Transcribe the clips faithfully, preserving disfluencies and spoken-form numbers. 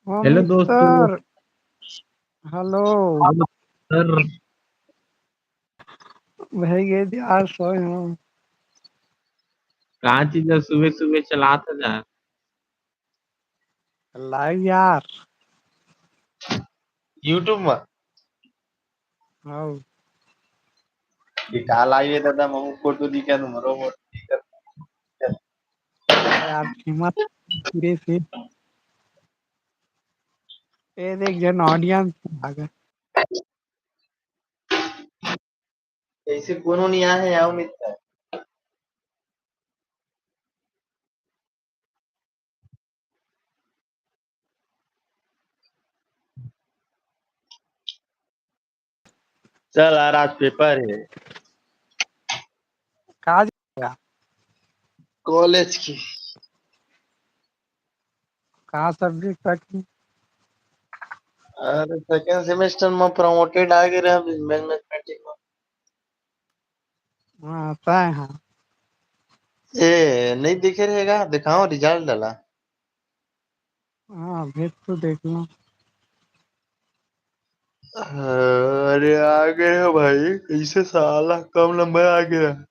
Hello दोस्तों। Hello. Sir. भाई ये यार सोए हूँ। का चीज है, सुबह सुबह चलात है जा? लाइव यार। YouTube में। हाँ। ये का लाइव है दादा, महू फोटो दिखा, तुम्हारो फोटो दिखा। यार, हिम्मत पूरे से। ए देख, जन ऑडियंस आ गए। ऐसे कोनो नहीं आए हैं, आओ मित्र। चल यार, आज पेपर है। का कॉलेज की। का सब्जेक्ट रखी? अरे, सेकंड सेमेस्टर में प्रमोटेड आ गए रहे बिजनेस मैथमेटिक्स में। हाँ, तय हाँ। ए, नहीं दिखे रहेगा, दिखाओ रिजल्ट डाला। हाँ, भेज तो देख लो। अरे, आ गए हो भाई, कैसे साला कम नंबर आ गया?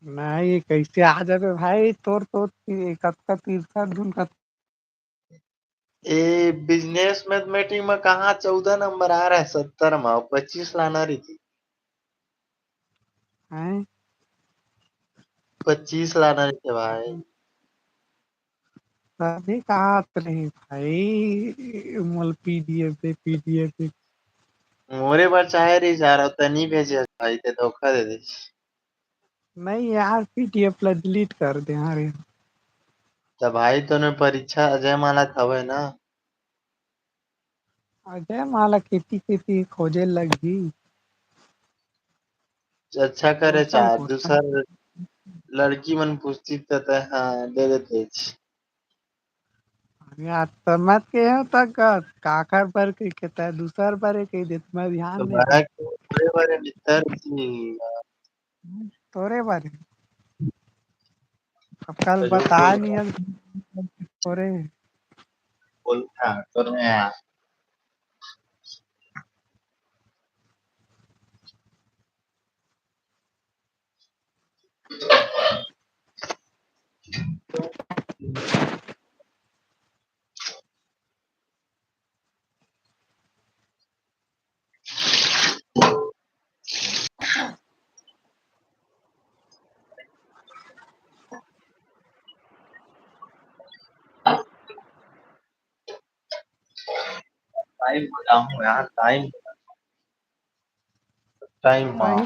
नहीं, कैसे आ जाबे भाई, तोर तो ती-, कतका तिरसठ धुन कत- ए, बिजनेस मैथमेटिक्स में कहाँ चौदह नंबर आ रहा है, सत्तर में, और पच्चीस लाना रही थी। हैं? पच्चीस लाना रही थी भाई। तभी कहा रही भाई, मोल पीडीएफ दे, पीडीएफ दे। मोरे बर चाहे रही जा रहा, तनी भेजे भाई, ते धोखा दे दे। नहीं यार, पीडीएफ ला डिलीट कर दे। हाँ रे। तो भाई, तोने परीक्षा अजय माला खावे ना? अजय माला खेती खेती खोजे लगही। अच्छा करे, चार दूसर लड़की मन पूछती त तय, हाँ, दे देते। यार, त मत के हो त का, काकर बर के, के तय दूसर बर के देत, मैं ध्यान तो नहीं भाई, तोरे बारे मित्र जी। तोरे बारे। अब कल तो बता नहीं है, तोरे। बोलता, तोरे यार। टाइम बताऊं यार, टाइम, टाइम माँ।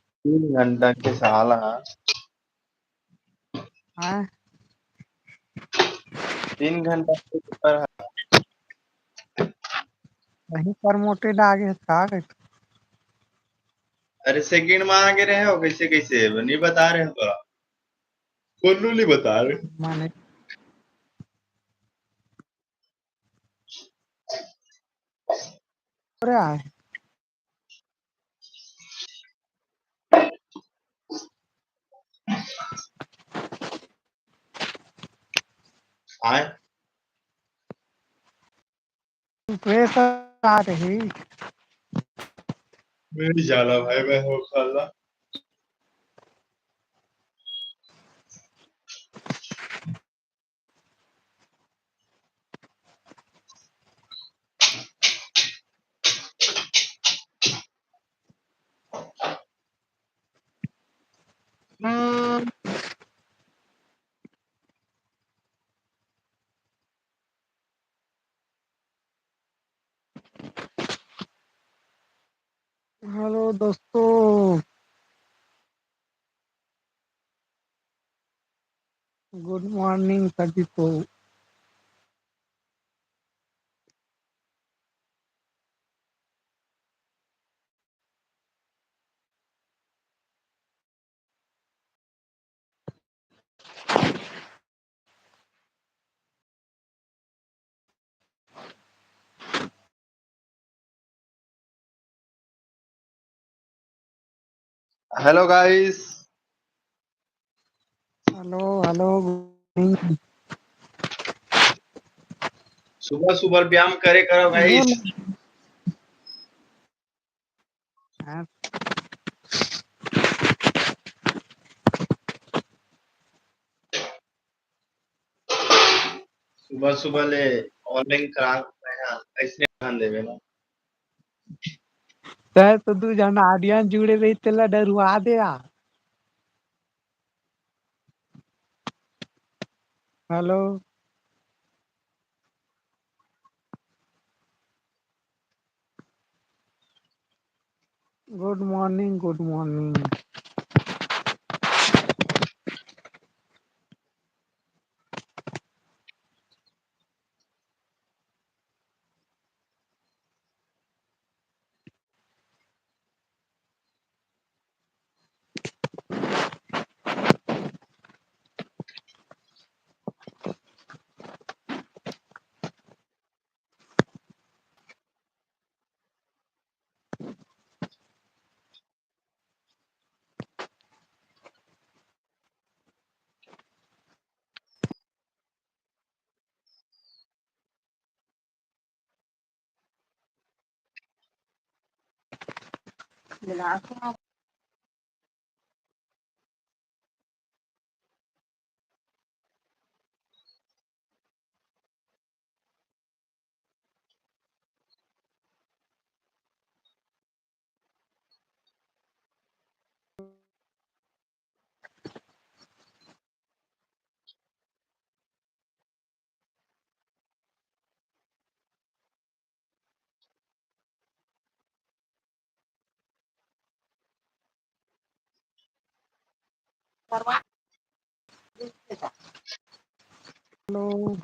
तीन घंटा के साला। हाँ। तीन घंटा के ऊपर है। वही प्रमोटेड आगे है, का करे? अरे, सेकंड में आगे रहे हो, कैसे, कैसे? नहीं बता रहे हो तो। कोल्लू नहीं बता रहे। माने रहा है। आए। प्रेशर आ रही। मेरी जाला भाई, मैं हो खाला। हेलो दोस्तों, गुड मॉर्निंग सभी को। Hello guys. Hello, hello, good evening. सुबह सुबह व्यायाम करे करो भाई। हाँ। सुबह सुबह ले online class में, हाँ, कैसे ध्यान देवे ना? तै तो दू झन audience जुड़े रही, तेला डरुआ दे यार। Hello। Good morning, good morning। Hello।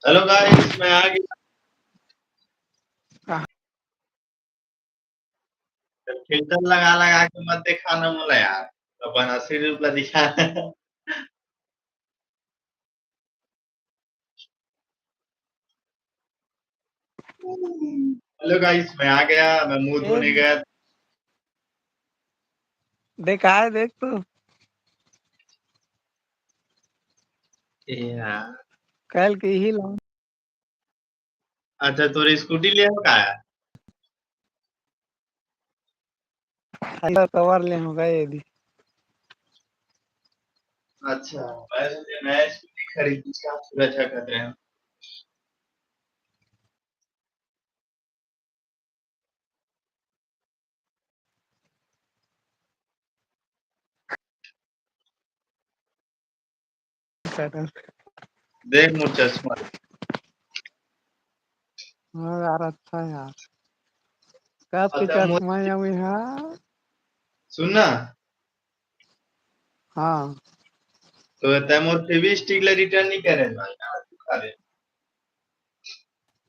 Hello guys, मैं आ गया। Filter लगा लगा के मत दिखाना मोला यार, अपन असली रूप ला दिखा। Hello guys, मैं आ गया, मैं मुंह धोने गया। देख, आए देख तू। ए यार। कल के ही ला। अच्छा, तोर scooty ले हो का? अच्छा, cover ले हो गए यदि। अच्छा, मैं सोचे नया scooty खरीद, इसका पूरा अच्छा कर रहे हैं। देख मोर चश्मा। हाँ यार, अच्छा है यार। कब के अच्छा, मोर चश्मा है अभी, हाँ? सुन ना। हाँ। तो तै मोर Fevistick ला return नहीं करे भाई, यार, तू खा ले।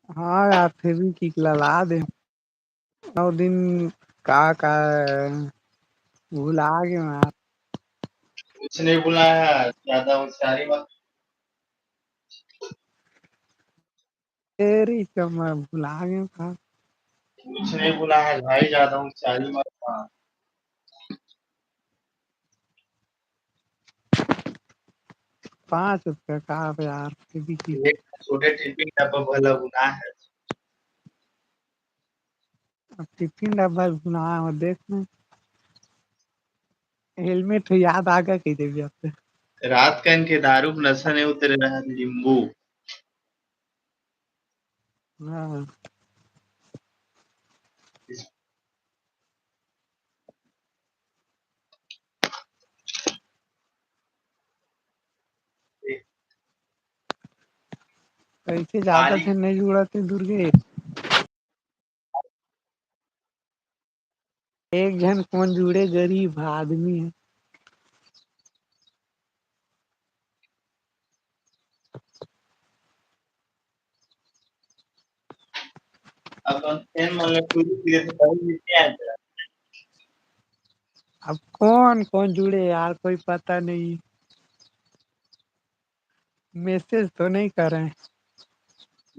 हाँ यार, फेविक्विक ला ला दे। नौ दिन का, का भुला गे यार। कुछ नहीं भुलाया है, ज्यादा होशियारी मत। तेरी कमर भुला गे था। कुछ नहीं भुलाया है भाई, ज्यादा होशियारी मत था। पाँच रुपया का अब यार, फेविक्विक। एक छोटे टिफिन डब्बा भला भुला है। अब टिफिन डब्बा भुला हो, देख ना। हेलमेट हो, याद आ गया कह देबे अब ते। रात कन के दारू के नशा नहीं उतरे रहा, नींबू। हाँ। कैसे ज्यादा पानी। से नहीं जुड़त हे दुर्गेश। एक झन कौन जुड़े, गरीब आदमी है। अब हम तेन मन ले पूरी चीजें तो कभी नहीं किया है। अब कौन कौन जुड़े यार, कोई पता नहीं। मैसेज तो नहीं करे।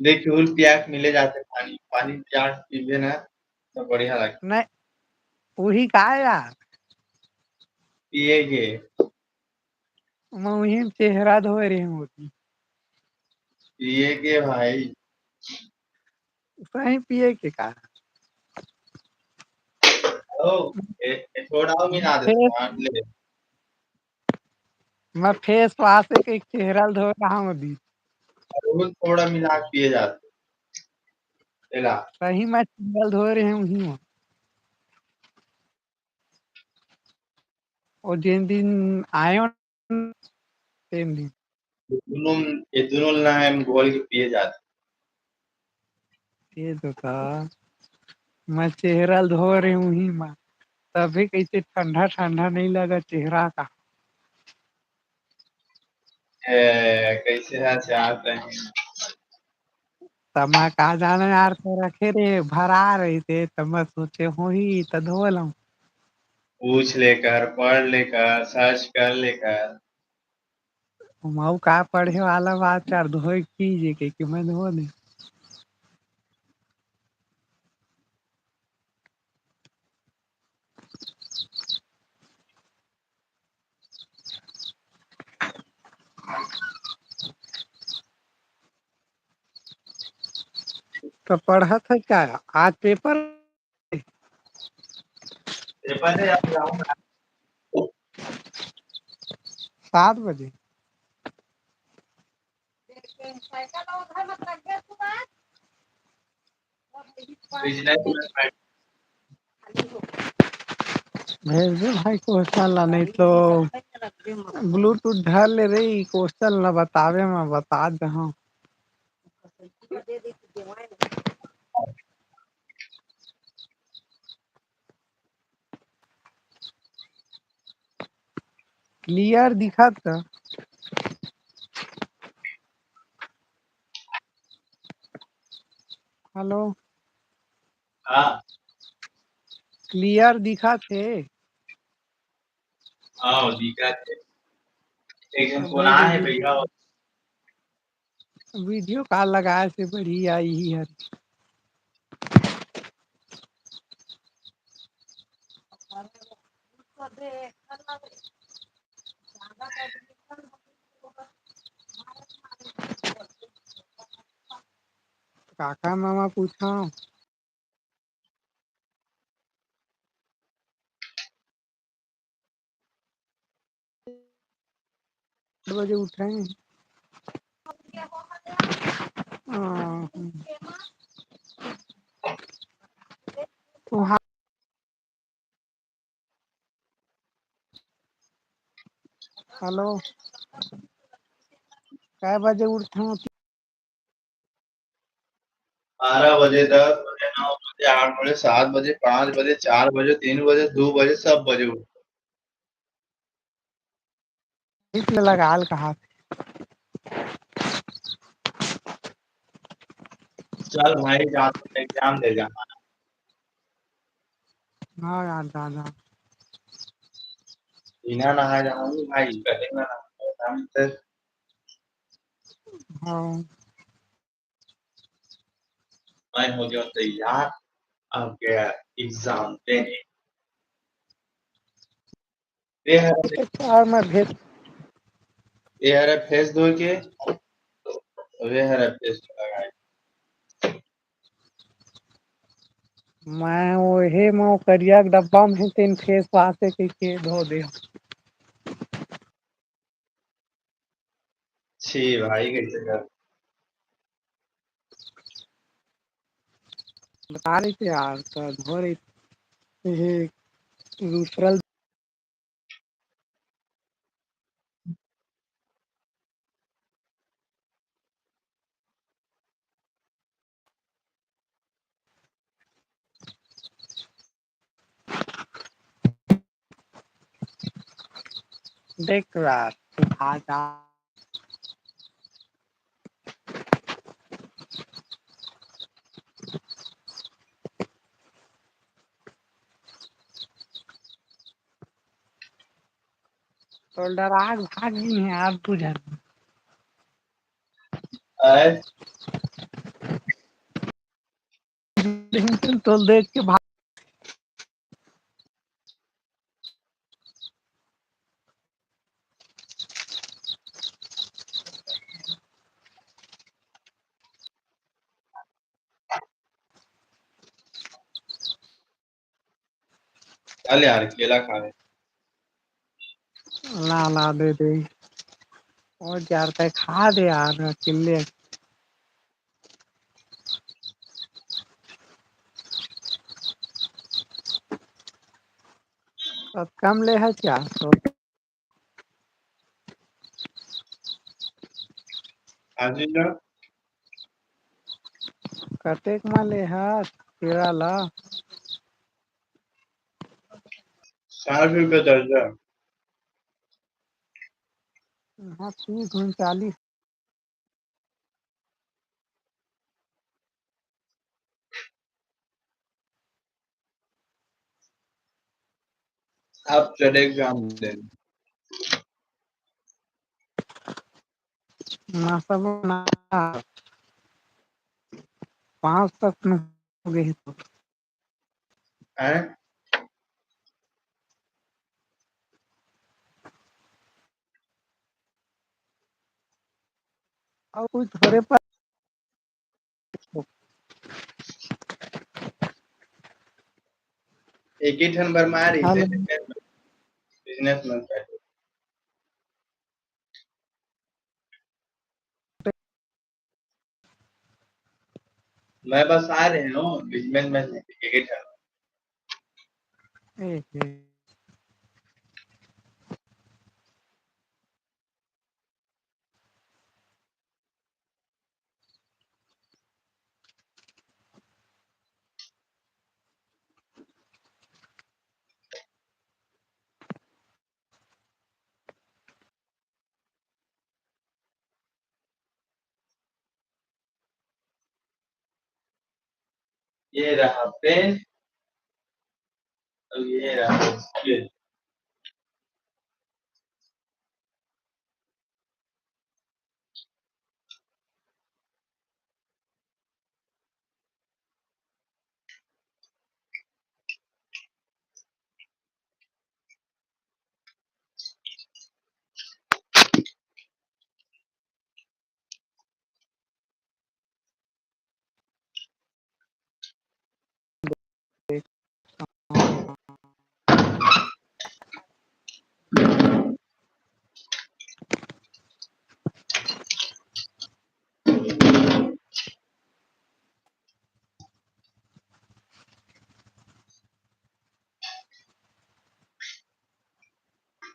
देख, फूल पिया के मिले जाते पानी, पानी पिया के पीबे ना, तो बढ़िया लगता। नहीं, वही का यार? पिए के। मैं वही में चेहरा धोए रहे हूँ अभी। पिए के भाई। सही पिए के का? ओ, ए, ए, थोड़ा और मिला दे, फेस, मान ले। मैं फेस वॉश से एक चेहरा धो रहा हूँ अभी। और वो थोड़ा मिला के पिए जाते। एला। सही मैं चेहरा धो रहे हूँ ही। और जिन दिन आए हो, तीन दिन। ये दोनों, ये दोनों ला हम घोल के पिए जाते। ये तो था, मैं चेहरा धो रही हूँ ही माँ, तभी कैसे ठंडा ठंडा नहीं लगा चेहरा का। ए, कैसे है चाहते हैं? त मैं का जाने यार, तो रखे रे, भरा रही थे, त मैं सोचे होही त धो लूं। पूछ लेकर, पढ़ लेकर, सर्च कर लेकर। मऊ का पढ़े वाला बात यार, धोए कीजिए के कि मैं धो दे। तो पढ़त है क्या? आज पेपर? पेपर है, आप जाओ ना। सात बजे। भेज दे भाई क्वेश्चन ला, नहीं तो ब्लूटूथ धर ले रही, क्वेश्चन ला बतावे में बता दे। हाँ, क्लियर दिखत का? हेलो। हाँ। क्लियर दिखत हे? हाँ, दिखत हे। एक झन फोन आए हे भैया। वीडियो कॉल लगाए से बढ़िया यही हर। काका मामा पूछा। आठ बजे उठे हैं। हाँ। तो हाँ। हेलो, कै बजे उठथव? बारह बजे, दस बजे, नौ बजे, आठ बजे, सात बजे, पाँच बजे, चार बजे, तीन बजे, दो बजे, सब बजे उठथव। इसमें लगा हाल कहा। चल भाई, जा, एग्जाम दे जा। हाँ यार, जा, जा। बिना नहाए जाऊंगी भाई, करेंगे ना, एग्जाम से। हाँ। मैं हो गया तैयार, अब गया एग्जाम देने। ये हरे, यार, मैं भेज ये हरे फेस धो के, ये हरे फेस लगा। मैं ओहे म करिया के डब्बा में तेन फेस वाश के, के धो दे। छी भाई, कैसे कर? बता रहे थे यार, तो धो रही थी, दूसरा। देख रहा, आ जा। तो डरा के भाग गई है आप बुझल। आए? लेकिन तो देख के भाग। चल यार, केला खा ले। ला, ला, दे दे। और यार, तय खा दे यार, अकेले। अब कम ले है क्या? तो आजी ना? कतेक मा ले हा केरा ला? साठ रुपये दर्जन। हाँ, तीस उनचालीस। आप चले एग्जाम दे। ना सब ना, पाँच तक में हो गई तो। हैं? और कुछ थोड़े पर एक ही ठन बर मार रही हाँ। से बिजनेस, बिजनेस मन का। मैं बस आ रहे हूँ, बिजनेस में एक ही ठन। ए, ए। ये रहा पेन और ये रहा स्केल।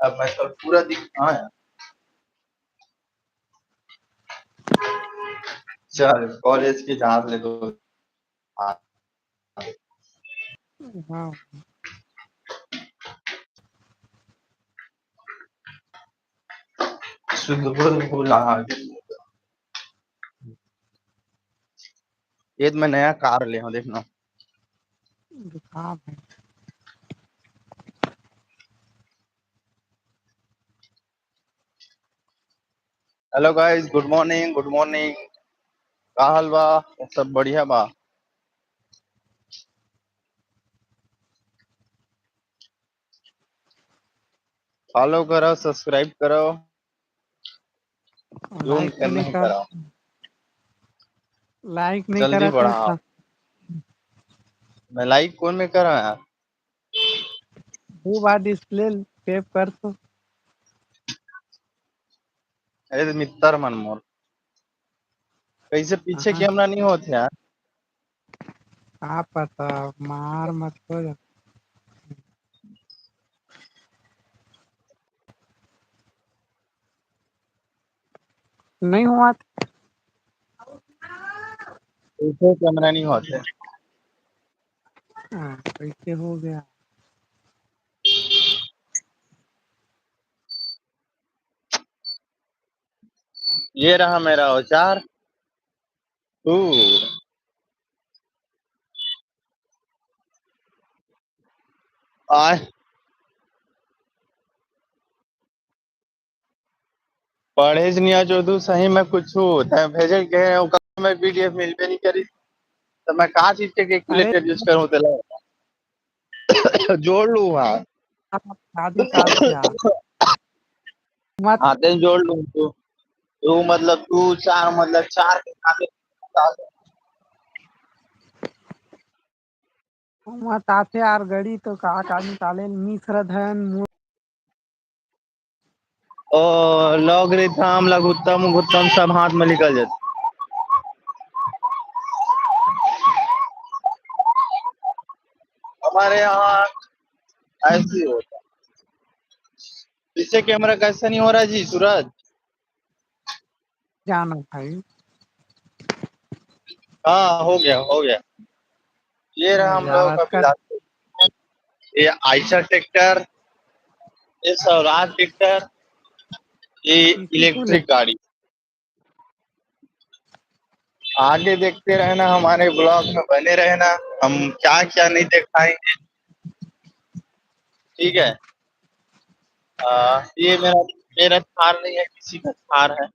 अब मैं कल पूरा दिन, हाँ यार। चल, कॉलेज के जान ले तो। हाँ। हाँ। शुद्ध बोल, बोल, हाँ। खेत में नया कार ले हो, देखना। दिखा भाई। Hello guys, good morning, good morning। का हाल बा? सब बढ़िया बा? Follow करो, subscribe करो, जो लाइक करना नहीं है कर करो। लाइक नहीं जल्दी करा बढ़ाओ। था। मैं लाइक कौन में करा यार? दो बार डिस्प्ले सेव कर तो। अरे तो मित्तर मन मोर, कैसे पीछे हाँ। कैमरा नहीं होते यार? का पता, मार मत हो जा। नहीं हुआ। पीछे कैमरा नहीं होते। हाँ, कैसे हो गया? ये रहा मेरा औजार। तू आय पढ़े नहीं आज तू सही में कुछ, तै भेजे के ओकर में पीडीएफ मिलबे नहीं करी, तो मैं का चीज के कैलकुलेटर यूज करूं तेला? जोड़ लू। हाँ। शादी का क्या? मत हाँ, तेन जोड़ लू तू। तू मतलब तू चार, मतलब चार के साथ मत आथे यार, गड़ी तो का का निकाले, मिश्र धन, मू- ओ, logarithm, लघुत्तम, गुत्तम सब हाथ में निकल जाते। हमारे यहाँ ऐसे ही होता। पीछे कैमरा कैसे नहीं हो रहा जी, सूरज? जाना भाई। हाँ, हो गया, हो गया। ये रहा हम लोगों का यार, बिलासपुर। ये आयशर ट्रैक्टर, ये स्वराज ट्रैक्टर, ये इसी को इलेक्ट्रिक गाड़ी। आगे देखते रहना, हमारे ब्लॉग में बने रहना, हम क्या क्या नहीं दिखाएंगे। ठीक है, आ, ये मेरा, मेरा थार नहीं है, किसी का थार है।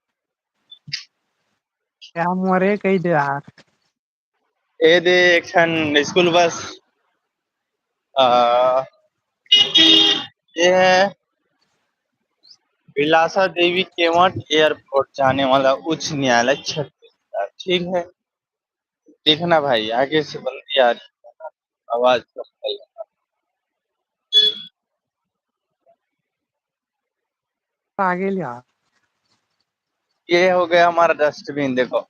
क्या मोरे कही दे यार। ए दे एक ठन स्कूल बस। आ, ये है बिलासा देवी केवट एयरपोर्ट जाने वाला उच्च न्यायालय छत्तीसगढ़। ठीक है, देखना भाई, आगे से बंदी आ रही है, आवाज। आगे ले आ। ये हो गया हमारा डस्टबिन, देखो।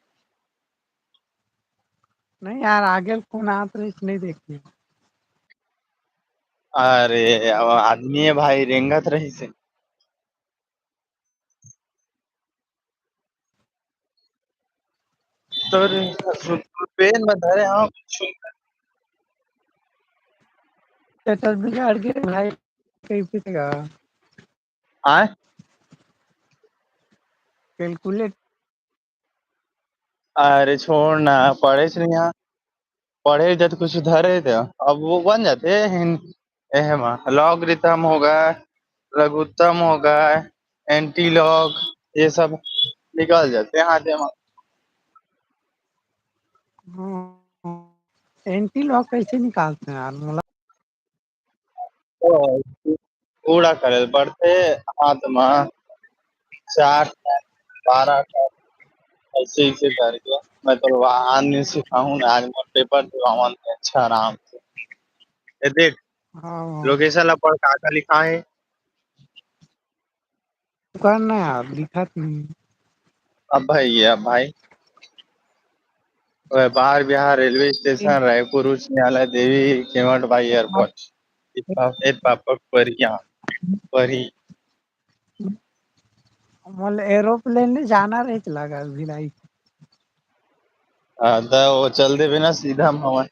नहीं यार, आगे कौन आत रही, नहीं देखी। अरे, अब आदमी है भाई, रेंगत रही से। तोर पेन में धरे, हाँ, कुछ। स्टेटस बिगाड़ के भाई, कहीं पिटेगा। आय? कैलकुलेट। अरे छोड़ ना, पढ़े से नहीं यहाँ, पढ़े जब कुछ धरे थे, अब वो बन जाते हैं। एह मा logarithm होगा, लघुत्तम होगा, antilog, ये सब निकल जाते हैं हाथे मा। हाँ, antilog कैसे निकालते हैं यार? मोला तो पूरा करे पड़ते हाथ मा, चार ठन, बारह ठन, ऐसे ऐसे करके। मैं तो वहाँ नहीं सिखाऊँ ना, आज मैं पेपर दिवावन अच्छा आराम से। ये देख, हाँ। लोकेशन ला पढ़, का का लिखा है? दुकान ना यार, दिखत नहीं। अब भाई, ये अब भाई, वह बाहर बिहार रेलवे स्टेशन, रायपुर उच्च न्यायालय, देवी केवट बाई एयरपोर्ट, इत पाप-, इत पापक परिया, परी। मोला एरोप्लेन ले जाना रहे, लगा भिलाई। हाँ, तो वो चल देबे ना सीधा हम हवा।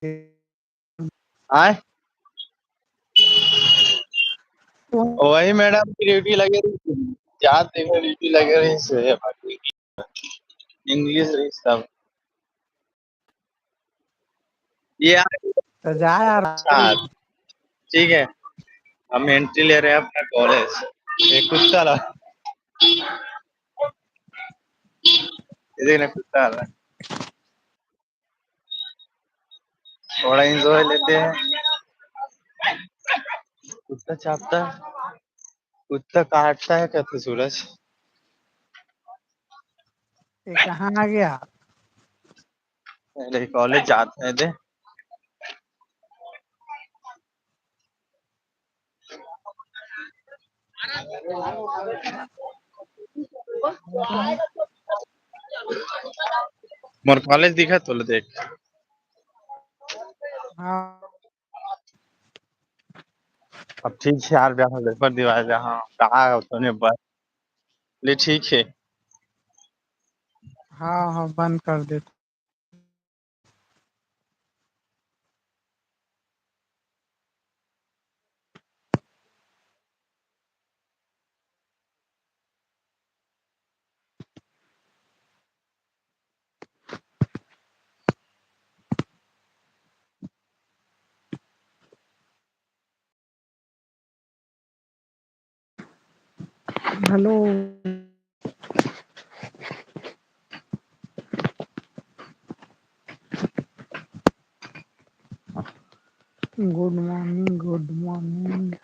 आय? वही मैडम की ड्यूटी लगे रहिस, जात देखो ड्यूटी लगे रहिस, इंग्लिश रहिस सब। ये आ, तो जा यार। अच्छा, ठीक है, हम एंट्री ले रहे हैं अपना कॉलेज। ये कुत्ता ला, ये देखना कुत्ता ला। थोड़ा एंजॉय लेते हैं। कुत्ता चापता है, कुत्ता काटता है, कहते सूरज। ये कहाँ आ गया? पहले कॉलेज जाते हैं दे। मोर कॉलेज दिखा तो ले देख। हाँ। अब ठीक है यार, जहाँ पेपर दिवाए जहाँ कहा तने बस ले ठीक है। हाँ हाँ, बंद कर देता। Hello. Good morning, good morning.